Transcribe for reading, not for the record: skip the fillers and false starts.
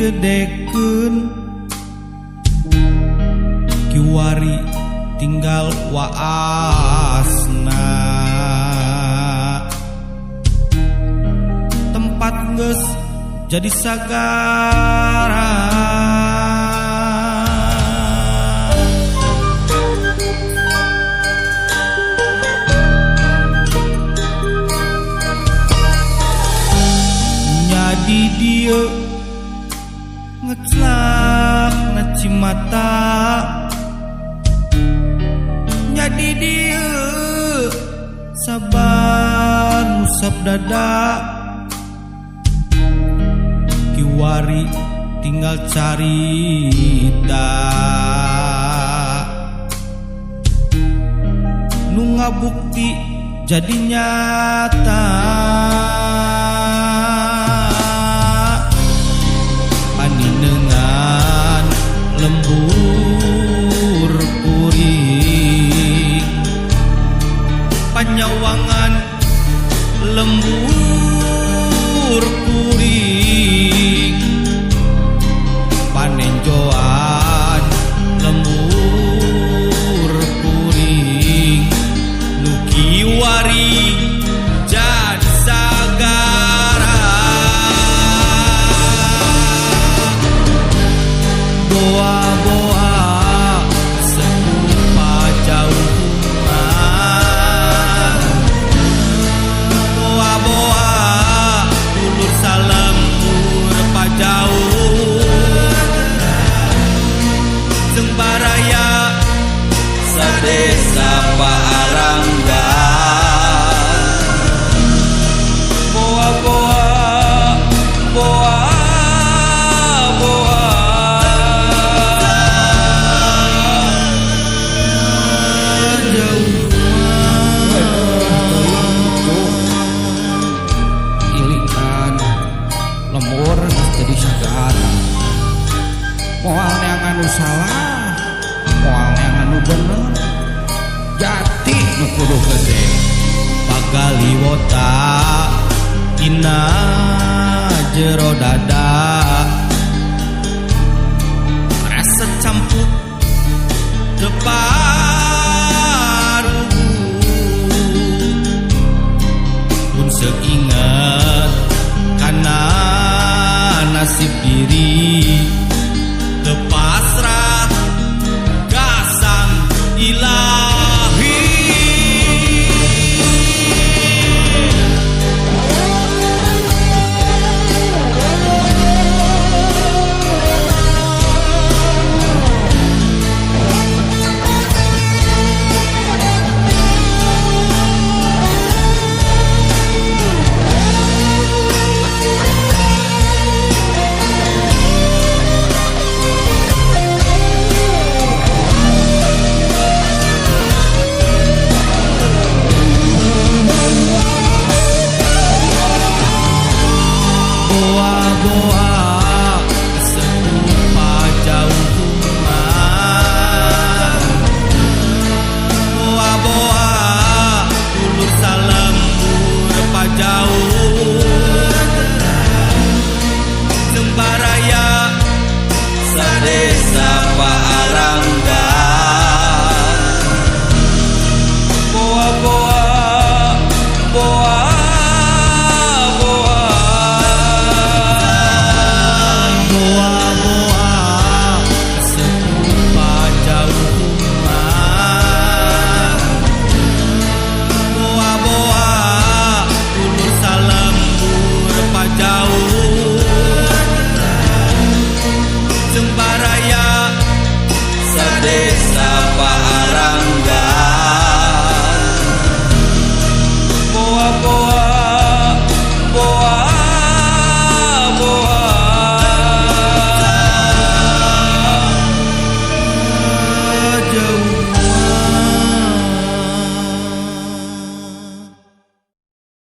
Digedekeun kiwari tinggal waasna, tempat geus jadi sagara. Nyadi dieu ngeclak na cimata, nyadi dieu sabar ngusap dada, kiwari tinggal carita nu ngabukti jadi nyata. Paninengan lembur kuring, panyawangan lembur kuring, panenjoan lembur kuring, nu kiwari jadi sagara. Boa-boa sepuh pajauhan, boa-boa dulur salembur pajauh, jeung baraya sadesa Paarangga. Boa-boa, boa, boa. Jauh. Ilikan lembur geus jadi sagara, moal neangan nu salah, moal neangan nu bener, jati nu kudu gede. Pagaliwota dina jero dada, rasa campuk teu parugu, mun seuinget kana nasib diri.